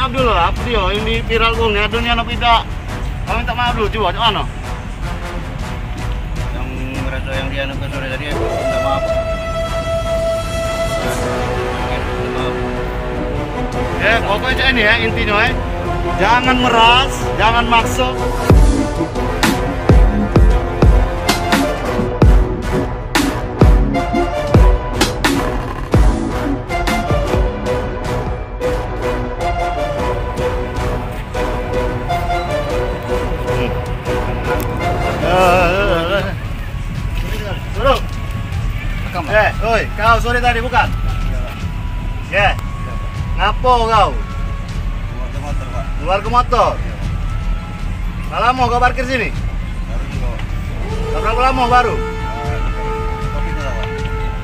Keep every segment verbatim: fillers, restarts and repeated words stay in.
Dulu lah, apo dio yang di viral wong ni, ado nian apo idak? Kami minta maaf dulu, cubo, cak mano? Yang ngerasa yang dianu ke sore tadi, minta maaf. Minta maaf. Ya, pokoknya cak ini ya, intinya ya. Jangan meras, jangan makso. Duduk. Rekam, Bang. Eh, oi, kau sore tadi bukan? Iya, Pak. Ya. Iya, Pak. Ngapo kau? Keluar ke motor, Pak. Keluar ke motor? Iya, Pak. Lah lamo kau parkir sini? Baru juga, Pak. Lah berapo lamo baru? Eh, habis covid ni lah, Pak.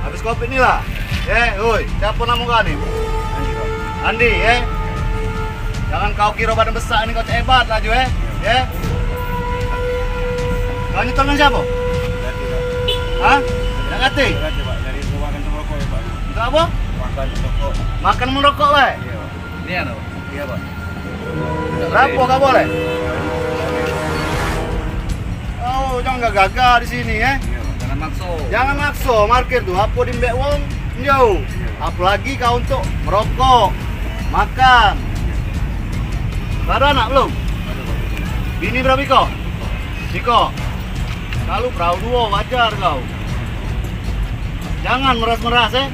Habis covid ni lah? Eh, oi, siapo namo kau ni? Andi, Pak. Andi, eh? Jangan kau kiro badan besak ni kau cak hebat laju, eh? Ye? Kau nyetor dengan siapo? Hah? Nak kate? Untuk apo? Makan merokok bae? Iya, Pak. Berapo kau boleh? Oh, jangan gagah-gagah di sini, eh. Jangan makso. Jangan makso, markir tu. Apo dimbek wong, njau. Apolagi kau untuk merokok, makan. Kau ado anak belum? Bini berapo iko? Iko. Kalu perahu duo, wajar kau. Jangan meras-meras, eh.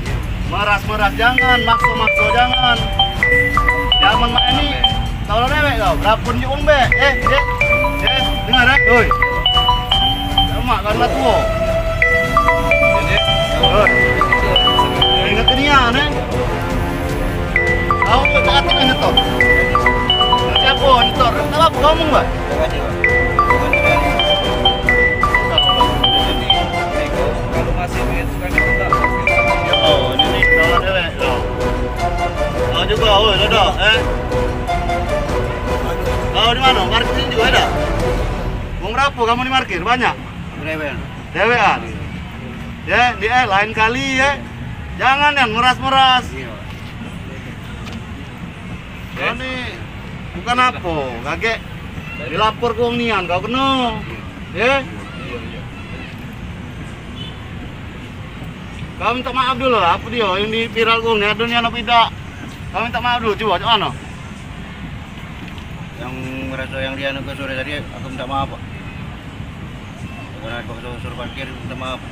Meras-meras jangan, makso-makso jangan. Zaman mak ni, tau lah dewek kau. Berapo njuk wong be? Eh, eh, eh, dengar, eh. Oi. Lemak kau lah tuo. Oi. Ingat ke nian, eh. Kau tu tak atik nyetor. Siapo nyetor? Tak apo, kau ngomong, bah. Oh, ini nih, kawan dewek, kau. Kau juga, oi, Dodo, eh? Kau di mano? Parkir sini juga ado? Wong berapo kamu ni markir? Banyak? Dewek. Dewekan? Ya, dia, eh, lain kali, ya. Jangan, Yan, meras-meras. Iya. Kau ni bukan apo, kagek dilapor ke wong nian, kau keno. Ye? Kau minta maaf dulu lah, apo dio yang di viral ke wong ni, ado nian apo idak? Kau minta maaf dulu, cubo, cak mano? Yang ngerasa yang dianu ke sore tadi, aku minta maaf, Pak. Karena aku suruh parkir, minta maaf.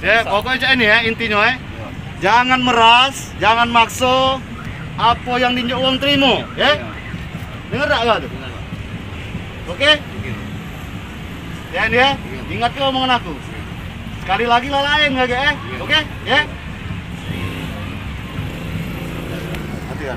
Ya, pokoknya cak ini ya, intinya ya. Iya. Jangan meras, jangan makso. Apo yang dinjuk wong terimo, ya. Iya. Dengar tak kau tu? Dengar, Pak. Oke? Oke, Pak. Ya, ini ya. Iya. Ingat ke omongan aku. Iya. Sekali lagi lah lain kagek, eh. Iya. Oke? Ya. Nanti kan.